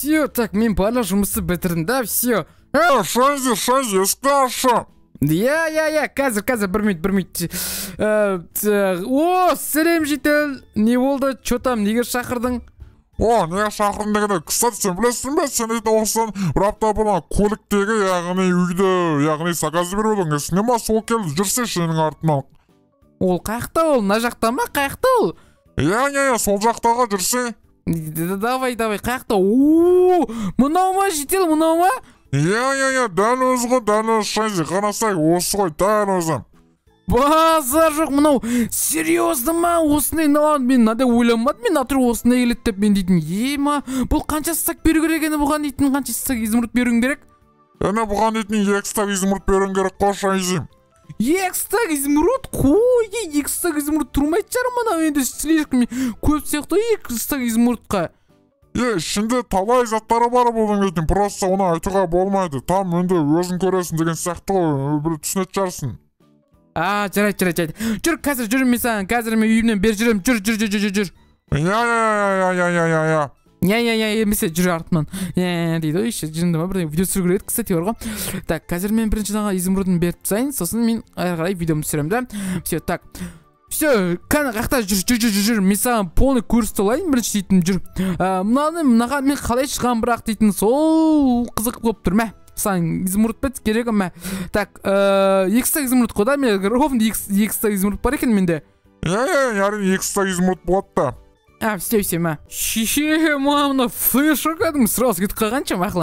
Все, так, мен барлық жұмысты бітірдім, да, все. Шайзи, Шайзи, есікті ашшы. Иә, қазір, бір минут, бір минут. О, сәлем, житель. Не болды, че там, неге шақырдың? О, неге шақырдың дегенде, кстати, сен білесің бе, сен дейтін осыдан бір апта бұрын көліктегі, яғни үйді, яғни заказ беріп едің, есіңде ма? Сол келді, жүрсейші менің артымнан. Ол қаяқта ол, мына жақта ма, қаяқта ол? Иә, сол жақтағы, жүрсей. Давай, давай, қаяқта? О, мынау ма, житель, мынау ма? Иә, дәл өзі ғой, дәл өзі, Шайзи, қарасай, осы ғой, дәл өзі. Базар жоқ, мынау серьезно ма, осындай? Мынау мен мынадай ойламадым, мен натуре осындай келеді деп мен дейтін. Ема, бұл қанша стак беру керек ені бұған дейтін, қанша стак изумруд беруің керек? Ені бұған дейтін 2 стак изумруд беруің керек қой, Шайзи. 2 стак изумруд? Қой, 2 стак изумруд тұрмайтын шығар мынау енді, слишком көп сияқты 2 стак изумрудқа. Ішінде талай заттары бар бұның дейтін, просто оны айтуға болмайды. Там енді өзің көресің деген сияқты ғой, бір түсінетін шығарсың. А, жарайды, жарайды, жарайды. Жүр, қазір жүр, мен саған, қазір мен үйімнен бері жүремін. Жүр, жүр, жүр, жүр, жүр. Иә, иә, иә, иә, иә, иә. Иә, иә, иә, емесе жүр артымнан. Иә, иә, дейді ғой, еще жынды ма, бірдеңе видео түсіру керек еді, кстати, бар ғой. Так, қазір мен бірінші жаңа изумрудын беріп тастайын, сосын мен әрі қарай видеомды түсіремін, да. Все, так. Все, кәне, қаяқта жүр, жүр, жүр, жүр, жүр. Мен саған полный көрсете алайын, бірінші дейтін, жүр. Мынаны, мынаған мен қалай шығамын бірақ дейтін, сол қызық болып тұр, мә. Саған изумруд па керек, мә. Так, 2 стак изумруд қой, да, мен ровно 2 стак изумруд бар екен менде. Иә, иә, әрине, 2 стак изумруд болады да. А, все, все, мә. Шеше, мына флеш кәдімгі сразу кетіп қалғанша, мақұл.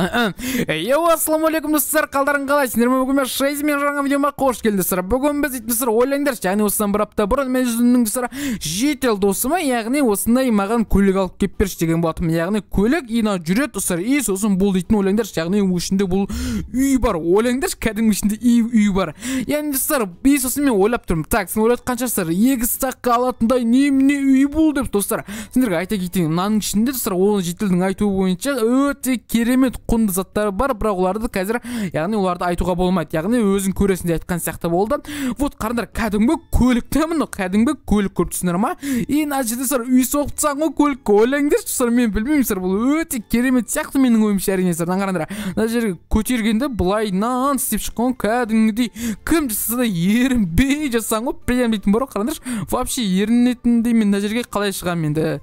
Йоу, ассалаумағалейкум, достар, қалдарың қалай? Сендер ме, бүгін мен Шайзи мен жаңа видеома қош келдіңдер. Бүгін біз дейтін, достар, ойлаңдаршы, яғни осыдан бір апта бұрын мен өзімнің, достар, житель досыма, яғни осындай маған көлік алып келіп берші деген болатынмын. Яғни көлік и мынау жүреді, достар, и сосын бұл дейтін, ойлаңдаршы, яғни ішінде бұл үй бар. Ойлаңдаршы, кәдімгі ішінде үй бар. Яғни, достар, и сосын мен ойлап тұрмын. Так, сен ойлап қаншасыздар? 2 стакқа алатындай немене үй бұл деп, достар. Сендерге айта кетейін, мынаның ішінде, достар, ол жительдің айтуы бойынша өте керемет құнды заттар бар, бірақ оларды қазір, яғни оларды айтуға болмайды, яғни өзің көресің деп айтқан сияқты болды. Вот, қараңдар, кәдімгі көлік те мынау, кәдімгі көлік, көріп тұрсыңдар ма? И мына жерде, достар, үй соғып тастаған ғой көлікке. Ойлаңдаршы, достар, мен білмеймін, достар, бұл өте керемет сияқты менің ойымша, әрине, достар. Мына қараңдар, мына жерге көтергенде былайынан істеп шыққан ғой, кәдімгідей кім жасаса да ерінбей жасаған ғой, прям дейтін бар ғой, қараңдаршы, вообще ерінетіндей. Мен мына жерге қалай шығамын енді?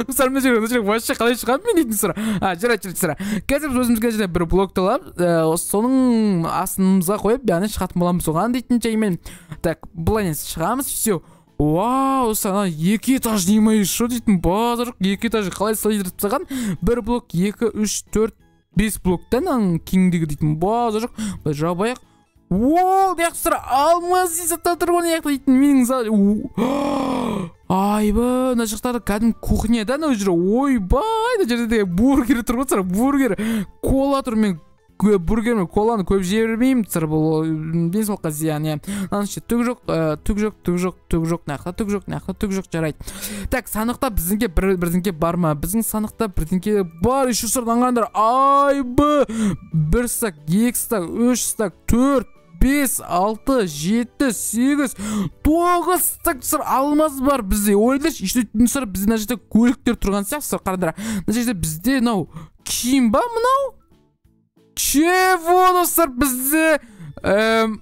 Достар, мына жерге, мына жерге вообще қалай шығамын мен дейтін сұрақ. А, жарайды, жарайды, сұрақ. Қазір біз өзімізге жерде бір блокты алып, соның астымызға қойып, яғни шығатын боламыз оған дейтін жаймен. Так, былай шығамыз, все. Вау, достар, ана 2 этаж не ма еще дейтін, базар жоқ, 2 этаж қалай салдырып тастаған? 1 блок, 2, 3, 4, 5 блоктан ананың кеңдігі дейтін, базар жоқ. Былай жабайық. О, мына жақта, достар, алмаз заттар тұр ғой, мына жақта дейтін, менің айбай, мына жақта кәдімгі кухня да, мына жерде, ойбай, мына жерде деген бургер тұр ғой, достар, бургер, кола тұр. Мен бургер мен коланы көп жей бермеймін, достар, бұл денсаулыққа зиян, иә. Мынаның ішінде түк жоқ, түк жоқ, түк жоқ, түк жоқ, мына жақта түк жоқ, мына жақта түк жоқ, жарайды. Так, сандықта біздіңке бірдеңке бар ма? Біздің сандықта бірдеңке бар, еще, достар, мынаны қараңдар, айбай, 1 стак, 2 стак, 3 стак, 4, 5, 6, 7, 8, 9 стак, достар, алмаз бар бізде. Ойлаңдаршы, еще, достар, бізде мына жерде көліктер тұрған сияқты, достар, қараңдар. Мына жерде бізде мынау киім ба мынау? Чего, достар, бізде, мына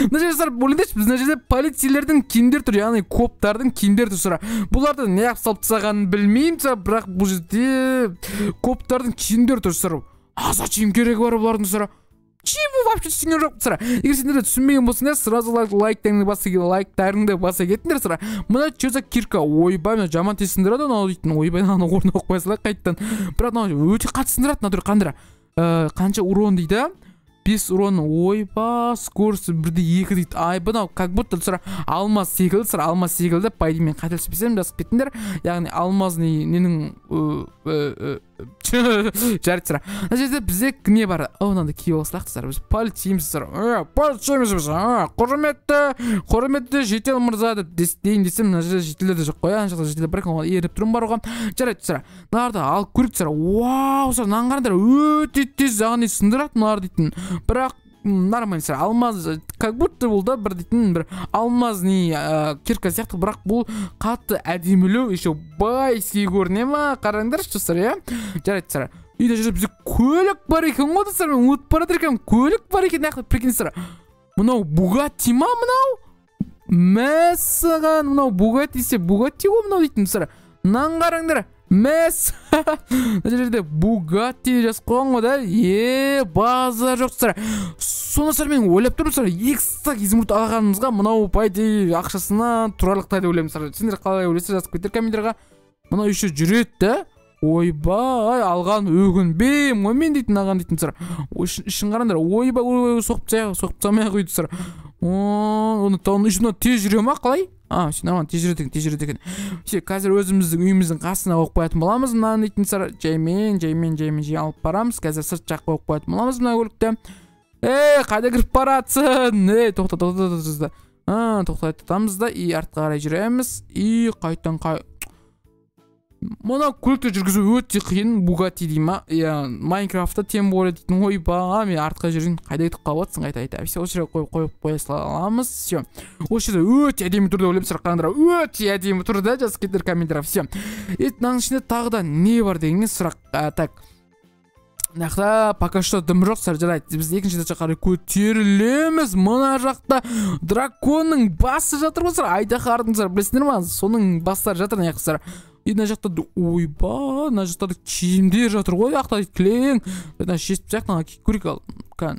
жерде, достар, ойлаңдаршы, бізде мына жерде полицейлердің киімдері тұр, яғни коптардың киімдері тұр, достар. Бұларды неғып салып тастағанын білмеймін, достар, бірақ бұл жерде коптардың киімдері тұр, достар. А зачем керегі бар бұлардың, достар? Чего вообще түсінген жоқ, достар. Егер сендер де түсінбеген болсаңдар, сразу лайктарыңды баса лайктарыңды баса кетіңдер, достар. Мына че за кирка? Ойбай, мына жаман тез сындырады анау дейтін. Ойбай, мынаны орнына қойып қоя салайық қайтадан. Бірақ мынау өте қатты сындырады, мына түрі қандыра. Қанша урон дейді? 5 урон. Ойба, скорость бірде екі дейді. Ай, мынау как будто, достар, алмаз секілді, достар, алмаз секілді. По идее, мен қателеспесем, жазып кетіңдер. Яғни алмазный ненің, жарайды, достар. Мына жерде бізде не бар? О, мынаны киіп алсақ, достар, біз полицейміз, достар. Полицейміз біз. Құрметті житель мырза деп дейін десем, мына жерде жительдер де жоқ қой. Ана жақта жительдер бар екен, оған еріп тұрмын бар оған. Жарайды, достар. Мыналарды алып көрейік, достар. Вау, достар, мынаны қараңдар, өте тез, яғни сындырады мыналар дейтін. Бірақ Нормально сыр. Алмаз, как будто бұл да бір дейтін бір алмазный кирка сияқты, бірақ бұл қатты әдемілеу, еще байский көріне ма? Қараңдаршы, достар, иә. Жарайды, достар. Үйде жүріп бізде көлік бар екен ғой, достар. Мен ұмытып бара жатыр екенмін. Көлік бар екен, нақты прикинь, достар. Мынау Бугатти ма мынау? Мәссаған, мынау Бугатти десе Бугатти ғой мынау дейтін, достар. Мынаны қараңдар. Мәс. Мына жерде Бугатти деп жазып қойған ғой да. Е, базар жоқ, достар. Соны, достар, мен ойлап тұрмын, достар, 2 стак изумруд алғанымызға мынау, по идее, ақшасына тұрарлықтай деп ойлаймын, достар. Сендер қалай ойлайсыздар, жазып кетіңдер комментарийға. Мынау еще жүреді да. Ойбай, алған өкінбеймін ғой мен дейтін, алған дейтін, достар. Ішін қараңдар. Ойбай, ой, соғып тастайық, соғып тастамай ақ қой, достар. Оны еще мынау тез жүре ма қалай? А, все нормально, тез жүреді екен, тез жүреді екен. Все, қазір өзіміздің үйіміздің қасына қойып қоятын боламыз мынаны дейтін, достар. Жаймен, жаймен, жаймен жай алып барамыз. Қазір сырт жаққа қойып қоятын боламыз мына көлікті. Ей, қайда кіріп баратсың? Ей, тоқта, тоқта, тоқта, тоқта. А, тоқтатамыз да и артқа қарай жүреміз. И қайтадан қай мына көлікті жүргізу өте қиын. Бугатти дей ма, иә, Майнкрафтта тем более дейтін. Ойбай, мен артқа жүрейін. Қайда кетіп қалып жатсың? Қайта, қайта. Все, осы жерге қойып қоя саламыз. Все, осы жерде өте әдемі тұр деп ойлаймын, сіздер қараңдар, өте әдемі тұр да. Жазып кетіңдер комментарийға. Все, и мынаның ішінде тағы да не бар дегенге сұрақ. Так, мына жақта пока что дым жоқ, сэр. Жарайды, біз екінші этажға қарай көтерілеміз. Мына жақта драконның басы жатыр ғой, сэр, айдаһардың, сэр, білесіңдер ма, соның бастары жатыр мына жақта, сэр. И мына жақта, ойбай, мына жақта да киімдер жатыр ғой, жақта кілең. Мына шешіп тастайық, мына киіп көрейік. Ал кән,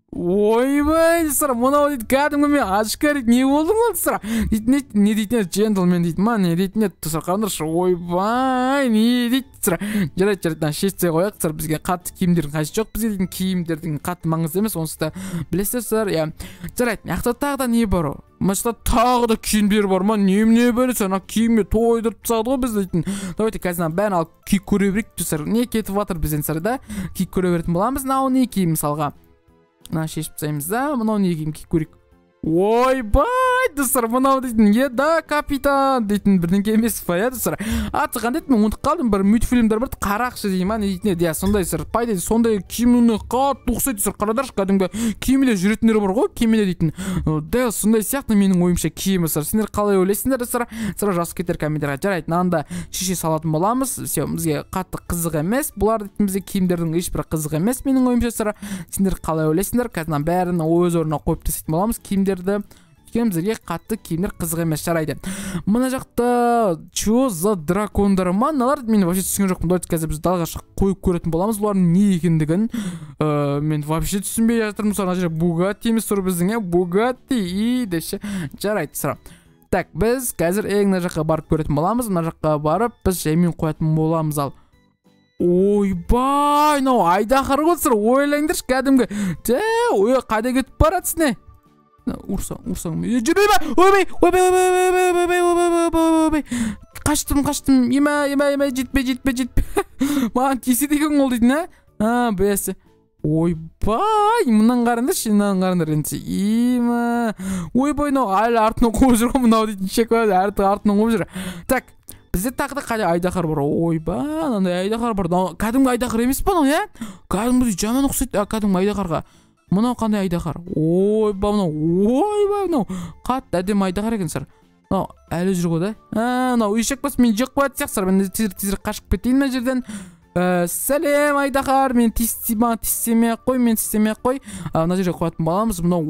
ойбай, достар, мынау дейді кәдімгі мен очкарик не болдым ғой, достар, дейтін не дейтін еді, джентльмен дейтін ма, не дейтін еді, достар? Қараңдаршы, ойбай, не дейді, достар? Жарайды, жарайды, мына шешсе қояйық, достар. Бізге қатты киімдердің қажеті жоқ, бізге дейтін киімдердің қатты маңызды емес, онсыз да білесіздер, достар, иә. Жарайды, мына жақта тағы да не бар? Мына жақта тағы да киімдер бар ма? Немене бәлесі, ана киімге тойдырып тастады ғой бізді дейтін. Давайте қазір мына бәрін алып киіп көре берейік, достар. Не кетіп жатыр бізден, достар, да? Киіп көре беретін боламыз. Мынау не киім, мысалға? Мына шешіп тастаймыз да, мынау не киім, киіп көрейік. Ойбай, достар, мынау дейтін е да капитан дейтін бірдеңке емес па, иә, достар? Аты қандай еді, мен ұмытып қалдым. Бір мультфильмдер бар еді, қарақшы дей ма, не дейтін еді, иә, сондай, достар. По идее, сондай киіміне қатты ұқсайды, достар. Қараңдаршы, кәдімгі киімде жүретіндер бар ғой, кемеде дейтін, дәл сондай сияқты менің ойымша киімі, достар. Сендер қалай ойлайсыңдар, достар? Сразу жазып кетер комментарийға. Жарайды, мынаны да шеше салатын боламыз. Все, бізге қатты қызық емес бұлар дейтін, бізге киімдердің ешбірі қызық емес менің ойымша, достар. Сендер қалай ойлайсыңдар? Қазір мынаның бәрін өз орнына қойып тастайтын боламыз киімдерді, өйткені бізге қатты киімдер қызық емес. Жарайды, мына жақта че за дракондар ма мыналар, мен вообще түсінген жоқпын. Давайте қазір біз далаға шығып қойып көретін боламыз бұлардың не екендігін. Мен вообще түсінбей жатырмын, достар. Мына жерде Бугатти емес тұр біздің, иә, Бугатти и депше. Жарайды, достар. Так, біз қазір ең мына жаққа барып көретін боламыз. Мына жаққа барып, біз жаймен қоятын боламыз. Ал, ойбай, мынау айдаһар ғой, достар, ойлаңдаршы, кәдімгі. Ой, қайда кетіп баратсың, не? Ұрсаң, ұрсаң, жүрмей ма? Ойбай, ойбай, ойбай, ойбай, ойбай, ойбай, ойбай, ойбай, қаштым, қаштым, ема, ема, ема, жетпе, жетпе, жетпе, маған тиіседі екен ол дейтін, а, бәсе. Ойбай, мынаны қараңдаршы, мынаны қараңдар енді, ема. Ойбай, мынау әлі артынан қуып жүр ғой мынау дейтін, шек артынан қуып жүр. Так, бізде тағы да қандай айдаһар бар? Ойбай, мынандай айдаһар бар. Мынау кәдімгі айдаһар емес па мынау, иә? Кәдімгідей жаман ұқсайды кәдімгі айдаһарға. Мынау қандай айдаһар? Ойбай, мынау, ойбай, мынау қатты әдемі айдаһар екен, достар. Мынау әлі жүр ғой да. Мынау ешек бас мені жеп қоятын сияқты, мен тезірек қашып кетейін мына жерден. Сәлем, айдаһар, мен маған тиіссемей ақ қой, мен тістемей ақ қой. Мына жерге қоятын боламыз. Мынау,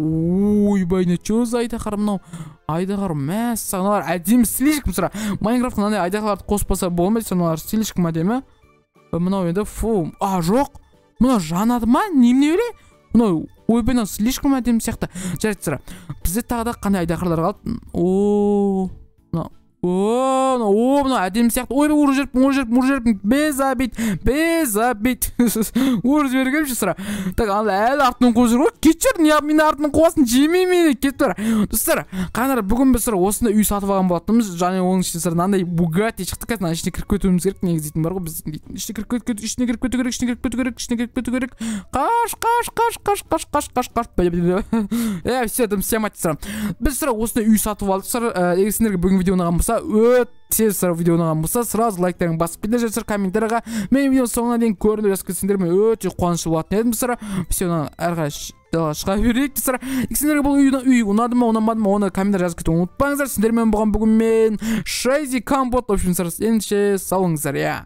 ойбай, не че за айдаһар мынау? Айдаһар, мәссаған, мыналар әдемі слишком, сыра. Майнкрафтқа мынандай айдаһарларды қоспаса болмайды, мыналар слишком әдемі. Мынау енді, фу, а, жоқ, мынау жанады ма, немене бәле? Мынау, ойбай, мынау слишком әдемі сияқты. Жарайды, сыра. Бізде тағы да қандай айдаһарлар қалды? О, мынау, о, мынау, о, мынау әдемі сияқты. Ойбай, ұрып жіберіппін, ұрып жіберіппін, ұрып жіберіппін. Без обид, без обид. Ұрып жібергенмін сыра. Так, ана әлі артынан қуып жүр ғой. Кетші, не мені артынан қуасың, жемей мені, кетіп тұр. Достар, қараңдар, бүгін біз, сыра, осындай үй сатып алған болатынбыз. Және оның ішінде, сыра, мынандай Бугатти шықты. Қазір мына ішіне кіріп кетуіміз керек негізі дейтін бар ғой біз дейтін. Ішіне кіріп кет, ішіне кіріп кету керек, ішіне кіріп кету керек, ішіне кіріп кету керек. Қаш, қаш, қаш, қаш, қаш, қаш, қаш, қаш. Все, дым істемайды, сыра. Біз, сыра, осындай үй сатып алдық, сыра. Егер сендерге бүгінгі видео ұнаған болса, болса, өте, достар, видео ұнаған болса, сразу лайктарыңды басып кетіңдер, достар. Комментарийға менің видеоның соңына дейін көрдім деп жазып кетсеңдер, мен өте қуанышты болатын едім, достар. Все, әрі қарай далаға шыға берейік, достар. Сендерге бұл үй ұнады ма, ұнамады ма, оны комментарий жазып кетуді ұмытпаңыздар. Сендермен болған бүгін мен, Шайзи Компот. В общем, достар, ендеше сау болыңыздар, иә.